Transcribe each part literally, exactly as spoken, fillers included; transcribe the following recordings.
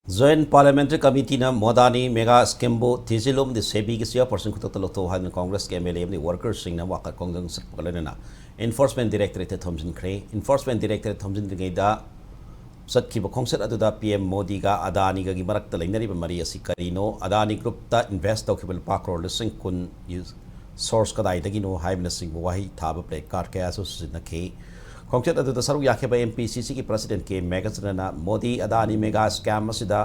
Joint Parliamentary Committeeꯅ ꯃꯣꯗꯥꯅꯤ mega ꯁ꯭ꯀꯤꯝꯕꯨ ꯊꯤꯖꯤꯜꯂꯨ ꯑꯃꯗꯤ ꯁꯦꯕꯤꯒꯤ ꯆꯤꯌꯔꯄꯔꯁꯟ ꯈꯨꯗꯛꯇ ꯂꯧꯊꯣꯛꯎ ꯍꯥꯏꯗꯨꯅ ꯀꯣꯡꯒ꯭ꯔꯦꯁꯀꯤ ꯑꯝ ꯑꯦꯜ ꯑꯦ ꯑꯃꯗꯤ ꯋꯥꯔꯀꯔꯁꯤꯡꯅ ꯋꯥꯀꯠ ꯈꯣꯡꯖꯪ ꯆꯠꯄꯒ ꯂꯣꯏꯅꯅ ꯏꯟꯐꯣꯔꯁꯃꯦꯟ ꯗꯥꯏꯔꯦꯛꯇꯣꯔꯦꯠꯇ ꯊꯣꯝꯖꯤꯟꯈ꯭ꯔꯦ꯫ ꯏꯟꯐꯣꯔꯁꯃꯦꯟ ꯗꯥꯏꯔꯦꯛꯇꯣꯔꯦꯠ ꯊꯣꯝꯖꯤꯟꯗ꯭ꯔꯤꯉꯩꯗ ꯆꯠꯈꯤꯕ ꯈꯣꯡꯆꯠ ꯑꯗꯨꯗ ꯄꯤ ꯑꯦꯝ ꯃꯣꯗꯤꯒ ꯑꯗꯥꯅꯤꯒꯒꯤ ꯃꯔꯛꯇ ꯂꯩꯅꯔꯤꯕ ꯃꯔꯤ ꯑꯁꯤ ꯀꯔꯤꯅꯣ? ꯑꯗꯥꯅꯤ ꯒ꯭ꯔꯨꯞꯇ ꯏꯟꯚꯦꯁ ꯇꯧꯈꯤꯕ ꯂꯨꯄꯥ ꯀ꯭ꯔꯣꯔ ꯂꯤꯁꯤꯡ ꯀꯨꯟ ꯁꯣꯔꯁ ꯀꯗꯥꯏꯗꯒꯤꯅꯣ ꯍꯥꯏꯕꯅꯆꯤꯡꯕ ꯋꯥꯍꯩ ꯊꯥꯕ ꯄ꯭ꯂꯦ ꯀꯥꯔꯗ ꯀꯌꯥꯁꯨ ꯁꯤꯖꯤꯟꯅꯈꯤ꯫ ꯈꯣꯡꯆꯠ ꯑꯗꯨꯗ ꯁꯔꯨꯛ ꯌꯥꯈꯤꯕ ꯑꯦꯝ ꯄꯤ ꯁꯤ ꯁꯤꯒꯤ ꯄ꯭ꯔꯁꯤꯗꯦꯟ ꯀꯦ ꯃꯦꯘꯆꯟꯗ꯭ꯔꯅ ꯃꯣꯗꯤ ꯑꯗꯥꯅꯤ ꯃꯦꯒꯥ ꯁ꯭ꯀꯦꯝ ꯑꯁꯤꯗ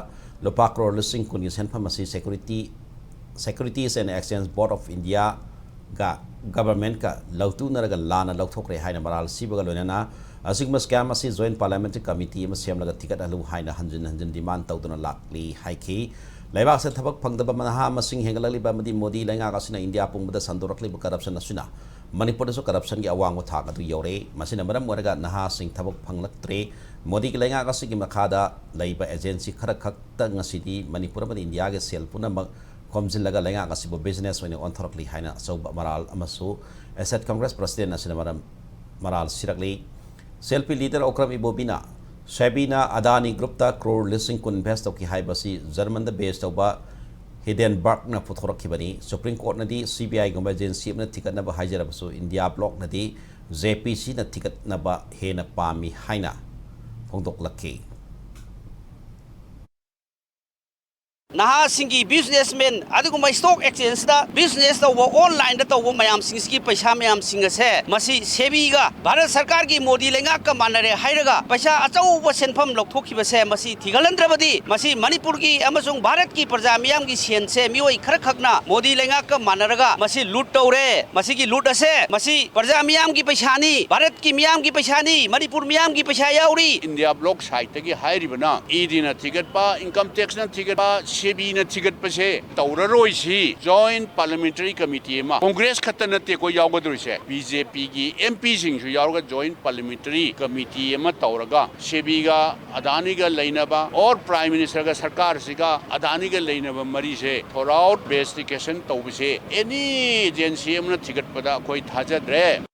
ꯂꯨꯄꯥ ꯀ꯭ꯔꯣꯔ ꯂꯤꯁꯤꯡ ꯀꯨꯟꯒꯤ ꯁꯦꯟꯐꯝ ꯑꯁꯤ security, Securities and Exchange Board of Indiaꯒ ꯒꯚꯔꯟꯃꯦꯟꯠꯀ ꯂꯧꯇꯨꯅꯔꯒ ꯂꯥꯟꯅ ꯂꯧꯊꯣꯛꯈ꯭ꯔꯦ ꯍꯥꯏꯅ ꯃꯔꯥꯜ ꯁꯤꯕꯒ ꯂꯣꯏꯅꯅ ꯑꯁꯤꯒꯨꯝꯕ ꯁ꯭ꯀꯦꯝ ꯑꯁꯤ ꯖꯣꯏꯟꯠ ꯄꯥꯔꯂꯤꯌꯥꯃꯦꯟꯇꯔꯤ ꯀꯃꯤꯇꯤ ꯑꯃ ꯁꯦꯝꯂꯒ ꯊꯤꯒꯠꯍꯜꯂꯨ ꯍꯥꯏꯅ ꯍꯟꯖꯤꯟ ꯍꯟꯖꯤꯟ ꯗꯤꯃꯥꯟ ꯇꯧꯗꯨꯅ ꯂꯥꯛꯂꯤ ꯍꯥꯏꯈꯤ꯫ ꯂꯩꯕꯥꯛꯁꯤꯗ ꯊꯕꯛ ꯐꯪꯗꯕ ꯅꯍꯥ ꯃꯁꯤꯡ ꯍꯦꯟꯒꯠꯂꯛꯂꯤꯕ ꯑꯃꯗꯤ ꯃꯣꯗꯤ ꯂꯩꯉꯥꯛ ꯑꯁꯤꯅ ꯏꯟꯗꯤꯌꯥ ꯄꯨꯝꯕꯗ ꯁꯟꯗꯣꯔꯛꯂꯤꯕ ꯀꯔꯞꯁꯟ ꯑꯁꯤꯅ ꯃꯅꯤꯄꯨꯔꯗꯁꯨ ꯀꯔꯞꯁꯟꯒꯤ ꯑꯋꯥꯡꯕ ꯊꯥꯛ ꯑꯗꯨ ꯌꯧꯔꯦ꯫ ꯃꯁꯤꯅ ꯃꯔꯝ ꯑꯣꯏꯔꯒ ꯅꯍꯥꯁꯤꯡ ꯊꯕꯛ ꯐꯪꯂꯛꯇ꯭ꯔꯦ꯫ ꯃꯣꯗꯤꯒꯤ ꯂꯩꯉꯥꯛ ꯑꯁꯤꯒꯤ ꯃꯈꯥꯗ ꯂꯩꯕ ꯑꯦꯖꯦꯟꯁꯤ ꯈꯔ ꯈꯛꯇ ꯉꯁꯤꯗꯤ ꯃꯅꯤꯄꯨꯔ ꯑꯃꯗꯤ ꯏꯟꯗꯤꯌꯥꯒꯤ ꯁꯦꯜ ꯄꯨꯝꯅꯃꯛ ꯈꯣꯝꯖꯤꯜꯂꯒ ꯂꯩꯉꯥꯛ ꯑꯁꯤꯕꯨ ꯕꯤꯖꯤꯅꯦꯁ ꯑꯣꯏꯅ ꯑꯣꯟꯊꯣꯔꯛꯂꯤ ꯍꯥꯏꯅ ꯑꯆꯧꯕ ꯃꯔꯥꯜ ꯑꯃꯁꯨ ꯑꯦꯁꯦꯠ ꯀꯪꯒ꯭ꯔꯦꯁ ꯄ꯭ꯔꯁꯤꯗꯦꯟ ꯑꯁꯤꯅ ꯃꯔꯝ ꯃꯔꯥꯜ ꯁꯤꯔꯛꯂꯤ꯫ ꯁꯦꯜꯐꯤ ꯂꯤꯗꯔ ꯑꯣꯀ꯭ꯔꯝ ꯏꯕꯣꯕꯤꯅ ꯁꯦꯕꯤꯅ ꯑꯗꯥꯅꯤ ꯒ꯭ꯔꯨꯞꯇ ꯀ꯭ꯔꯣꯔ ꯂꯤꯁꯤꯡ ꯀꯨꯟ ꯏꯟꯚꯦꯁ ꯇꯧꯈꯤ ꯍꯥꯏꯕꯁꯤ ꯖꯔꯃꯟꯗ ꯕꯦꯁ ꯇꯧꯕ ꯍꯤꯗꯦꯟꯕꯔꯒꯅ ꯄꯨꯊꯣꯔꯛꯈꯤꯕꯅꯤ꯫ ꯁꯨꯄ꯭ꯔꯤꯝ ꯀꯣꯔꯠꯅꯗꯤ ꯁꯤ ꯕꯤ ꯑꯥꯏꯒꯨꯝꯕ ꯑꯦꯖꯦꯟꯁꯤ ꯑꯃꯅ ꯊꯤꯒꯠꯅꯕ ꯍꯥꯏꯖꯔꯕꯁꯨ ꯏꯟꯗꯤꯌꯥ ꯕ꯭ꯂꯣꯛꯅꯗꯤ ꯖꯦ ꯄꯤ ꯁꯤꯅ ꯊꯤꯒꯠꯅꯕ ꯍꯦꯟꯅ ꯄꯥꯝꯃꯤ ꯍꯥꯏꯅ ꯐꯣꯡꯗꯣꯛꯂꯛꯈꯤ꯫ ꯅꯍꯥꯁꯤꯡꯒꯤ ꯕꯤꯖꯤꯅꯦꯁꯃꯦꯟ ꯑꯗꯨꯒꯨꯝꯕ ꯁ꯭ꯇꯣꯛ ꯑꯦꯛꯁꯆꯦꯟꯖꯇ ꯕꯤꯖꯤꯅꯦꯁ ꯇꯧꯕ, ꯑꯣꯟꯂꯥꯏꯟꯗ ꯇꯧꯕ ꯃꯌꯥꯝꯁꯤꯡꯁꯤꯒꯤ ꯄꯩꯁꯥ ꯃꯌꯥꯝꯁꯤꯡ ꯑꯁꯦ ꯃꯁꯤ ꯁꯦꯕꯤꯒ ꯚꯥꯔꯠ ꯁꯔꯀꯥꯔꯒꯤ ꯃꯣꯗꯤ ꯂꯩꯉꯥꯛꯀ ꯃꯥꯟꯅꯔꯦ ꯍꯥꯏꯔꯒ ꯄꯩꯁꯥ ꯑꯆꯧꯕ ꯁꯦꯟꯐꯝ ꯂꯧꯊꯣꯛꯈꯤꯕꯁꯦ ꯃꯁꯤ ꯊꯤꯒꯠꯍꯟꯗ꯭ꯔꯕꯗꯤ ꯃꯁꯤ ꯃꯅꯤꯄꯨꯔꯒꯤ ꯑꯃꯁꯨꯡ ꯚꯥꯔꯠꯀꯤ ꯄ꯭ꯔꯖꯥ ꯃꯤꯌꯥꯝꯒꯤ ꯁꯦꯟꯁꯦ ꯃꯤꯑꯣꯏ ꯈꯔꯈꯛꯅ ꯃꯣꯗꯤ ꯂꯩꯉꯥꯛꯀ ꯃꯥꯟꯅꯔꯒ ꯃꯁꯤ ꯂꯨꯠ ꯇꯧꯔꯦ꯫ ꯃꯁꯤꯒꯤ ꯂꯨꯠ ꯑꯁꯦ ꯃꯁꯤ ꯄ꯭ꯔꯖꯥ ꯃꯤꯌꯥꯝꯒꯤ ꯄꯩꯁꯥꯅꯤ, ꯚꯥꯔꯠꯀꯤ ꯃꯤꯌꯥꯝꯒꯤ ꯄꯩꯁꯥꯅꯤ, ꯃꯅꯤꯄꯨꯔ ꯃꯤꯌꯥꯝꯒꯤ ꯄꯩꯁꯥ ꯌꯥꯎꯔꯤ꯫ ꯏꯟꯗꯤꯌꯥ ꯕ꯭ꯂꯣꯛ ꯁꯥꯏꯠꯇꯒꯤ ꯍꯥꯏꯔꯤꯕꯅ ꯏ ꯗꯤꯅ ꯊꯤꯒꯠꯄ, ꯏꯟꯀꯝ ꯇꯦꯛꯁꯅ ꯊꯤꯒꯠꯄ, ꯁꯦꯕꯤꯅ ꯊꯤꯒꯠꯄꯁꯦ ꯇꯧꯔꯔꯣꯏꯁꯤ꯫ ꯖꯣꯏꯟꯠ ꯄꯥꯔꯂꯤꯌꯥꯃꯦꯟꯇꯔꯤ ꯀꯃꯤꯇꯤ ꯑꯃ, ꯀꯣꯡꯒ꯭ꯔꯦꯁ ꯈꯛꯇ ꯅꯠꯇꯦꯀꯣ ꯌꯥꯎꯒꯗꯧꯔꯤꯁꯦ, ꯕꯤ ꯖꯦ ꯄꯤꯒꯤ ꯑꯦꯝ ꯄꯤꯁꯤꯡꯁꯨ ꯌꯥꯎꯔꯒ ꯖꯣꯏꯟꯠ ꯄꯥꯔꯂꯤꯌꯥꯃꯦꯟꯇꯔꯤ ꯀꯃꯤꯇꯤ ꯑꯃ ꯇꯧꯔꯒ ꯁꯦꯕꯤꯒ ꯑꯗꯥꯅꯤꯒ ꯂꯩꯅꯕ ꯑꯣꯔ ꯄ꯭ꯔꯥꯏꯝ ꯃꯤꯅꯤꯁꯇꯔꯒ ꯁꯔꯀꯥꯔꯁꯤꯒ ꯑꯗꯥꯅꯤꯒ ꯂꯩꯅꯕ ꯃꯔꯤꯁꯦ ꯊꯣꯔꯥꯎꯠ ꯏꯟꯚꯦꯁꯇꯤꯒꯦꯁꯟ ꯇꯧꯕꯁꯦ ꯑꯦꯅꯤ ꯑꯦꯖꯦꯟꯁꯤ ꯑꯃꯅ ꯊꯤꯒꯠꯄꯗ ꯑꯩꯈꯣꯏ ꯊꯥꯖꯗ꯭ꯔꯦ꯫